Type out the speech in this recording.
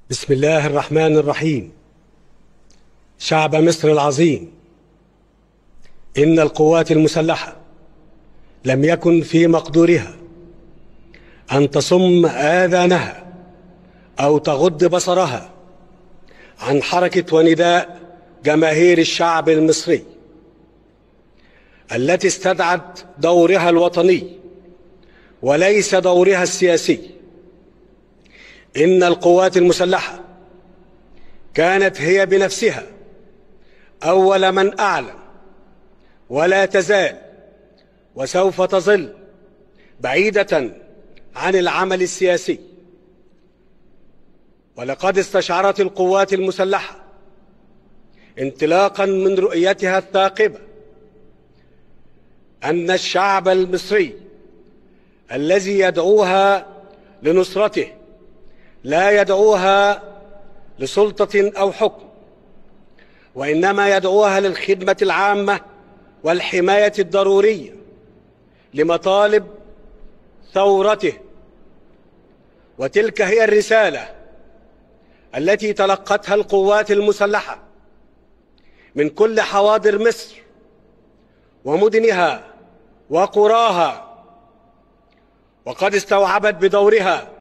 بسم الله الرحمن الرحيم. شعب مصر العظيم، إن القوات المسلحة لم يكن في مقدورها أن تصم آذانها أو تغض بصرها عن حركة ونداء جماهير الشعب المصري التي استدعت دورها الوطني وليس دورها السياسي. إن القوات المسلحة كانت هي بنفسها أول من أعلن، ولا تزال وسوف تظل بعيدة عن العمل السياسي. ولقد استشعرت القوات المسلحة انطلاقا من رؤيتها الثاقبة أن الشعب المصري الذي يدعوها لنصرته لا يدعوها لسلطة أو حكم، وإنما يدعوها للخدمة العامة والحماية الضرورية لمطالب ثورته. وتلك هي الرسالة التي تلقتها القوات المسلحة من كل حواضر مصر ومدنها وقراها، وقد استوعبت بدورها